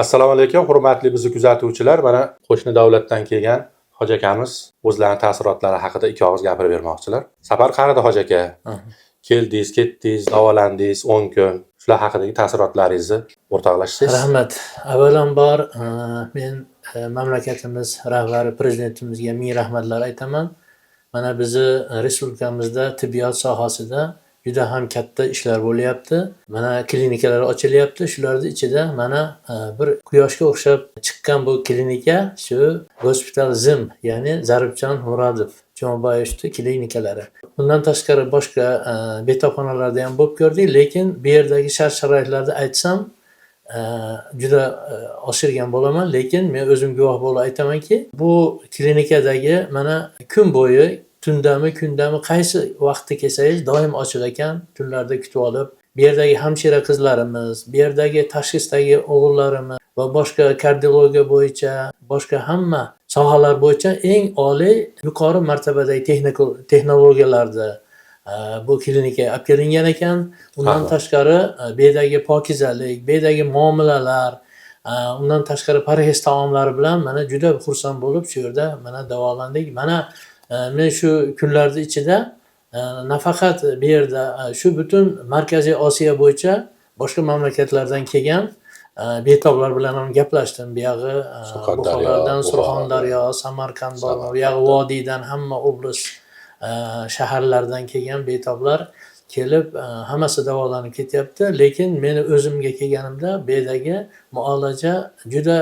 Assalomu alaykum, hurmatli bizni kuzatuvchilar. Mana qo'shni davlatdan kelgan hoji akamiz o'zlarini taassurotlari haqida ikki og'iz gapirib bermoqchilar. Safar qayerda, hoji aka? Keldingiz, ketdingiz, davolandingiz 10 kun. Shular haqidagi taassurotlaringizni o'rtoqlashsangiz. Rahmat. Avvalambor men mamlakatimiz rahbari prezidentimizga ming rahmatlar aytaman. Mana bizni respublikamizda tibbiyot sohasida juda ham katta ishlar bo'lyapti. Mana klinikalar ochilyapti. Shularning ichida mana bir quyoshga o'xshab chiqqan bu klinika shu Gospital ZIM, ya'ni Zaribjon Murodov Jumaboyevni klinikalari. Bundan tashqari boshqa betobxonalarda ham bo'lib ko'rdik, lekin bu yerdagi shart-sharoitlarni aytsam, juda oshirgan bo'laman, lekin men o'zim guvoh bo'lib aytamanki, bu klinikadagi mana kun bo'yi, tundami, kundami, qaysi vaqtda kelsangiz doim ochiq ekan, tunlarda kutib olib, bu yerdagi hamshira qizlarimiz, bu yerdagi tashxisdagi o'g'illarimiz va boshqa kardiologiya bo'yicha, boshqa hamma sohalar bo'yicha eng oliy yuqori martabadagi texnologiyalarni bu klinikaga olib kelingan ekan. Undan tashqari bu yerdagi pokizalik, bu yerdagi muomalalar, undan tashqari parhez taomlari bilan mana juda xursand bo'lib shu yerda mana davolandik. Mana men shu kunlarni ichida nafaqat bu yerda, shu butun Markaziy Osiyo bo'yicha boshqa mamlakatlardan kelgan betoblar bilan ham gaplashdim. Bu yog'i Surxondaryo, Buxorodan, Buxoro. Surxondaryo, Samarqand bor, bu yog'i vodiydan, hamma oblast, shaharlardan kelgan betoblar kelib, hammasi davolanib ketyapti. Lekin meni o'zimga kelganimda bu yerdagi muolaja juda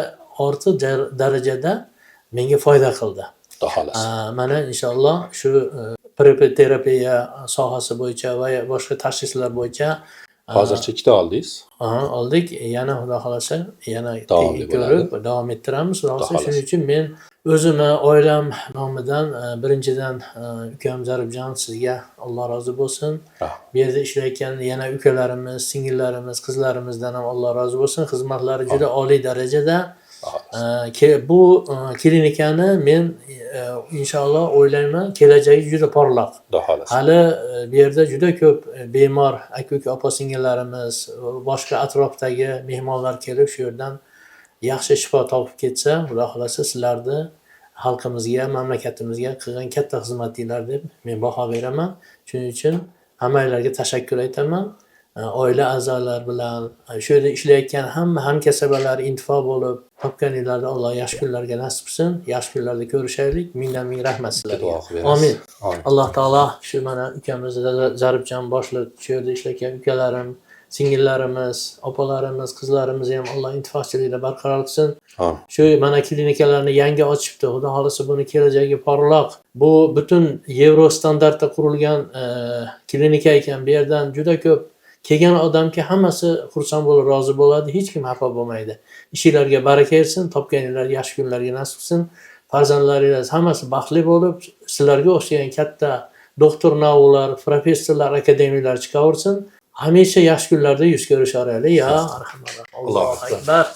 ortiq darajada menga foyda qildi. Xudo xohlasa. Mana inshaalloh shu terapiya sohasi bo'yicha va boshqa tashxislar bo'yicha Hozircha ikkita oldingiz. Aha, oldik. Yana Xudo xohlasa, yana Davomli ko'rib bo'ladi. davom ettiramiz. Xudo xohlasa. Xudo xohlasa. Shuning uchun men o'zimni oilam nomidan birinchidan ukam Zaribjon, sizga Alloh rozi bo'lsin. Rahmat. Bu yerda ishlayotgan yana ukalarimiz, singillarimiz, qizlarimizdan ham Alloh rozi bo'lsin. Xizmatlari juda oliy darajada. Xudo xohlasa. Bu klinikani men inshaalloh o'ylayman, kelajagi juda porloq. Xudo xohlasa. Hali bu yerda juda ko'p bemor aka-uka, opa-singillarimiz, boshqa atrofdagi mehmonlar kelib shu yerdan yaxshi shifo topib ketsa, Xudo xohlasa, sizlarni xalqimizga, mamlakatimizga qilgan katta xizmatinglar deb men baho beraman. Shuning uchun hammanglarga tashakkur aytaman. Oila a'zolari bilan shu yerda ishlayotgan hamma hamkasablar intifo bo'lib topganinglarni Alloh yaxshi kunlarga nasib qilsin. Yaxshi kunlarda ko'rishaylik. Mingdan ming rahmat sizlarga. Duo qilib berasiz. Amin. Amin. Alloh taolo shu mana ukamiz Zaribjon boshliq, shu yerda ishlayotgan ukalarim, singillarimiz, opalarimiz, qizlarimiz ham Alloh intifochilikda barqaror qilsin. Amin. Shu mana klinikalarni yangi ochibdi. Xudo xohlasa, buni kelajagi porloq. Bu butun yevro standartda qurilgan klinika ekan. Bu yerdan juda ko'p kelgan odamga hammasi xursand bo'lib rozi bo'ladi, hech kim xafa bo'lmaydi. Ishinglarga baraka bersin, topganinglar yaxshi kunlarga nasib qilsin. Farzandlaringiz hammasi baxtli bo'lib, sizlarga o'xshagan katta doktor наук lar, professorlar, akademiklar chiqaversin. Hamisha yaxshi kunlarda yuz ko'risharaylik. Ya arhamar. Allohu Allohu akbar.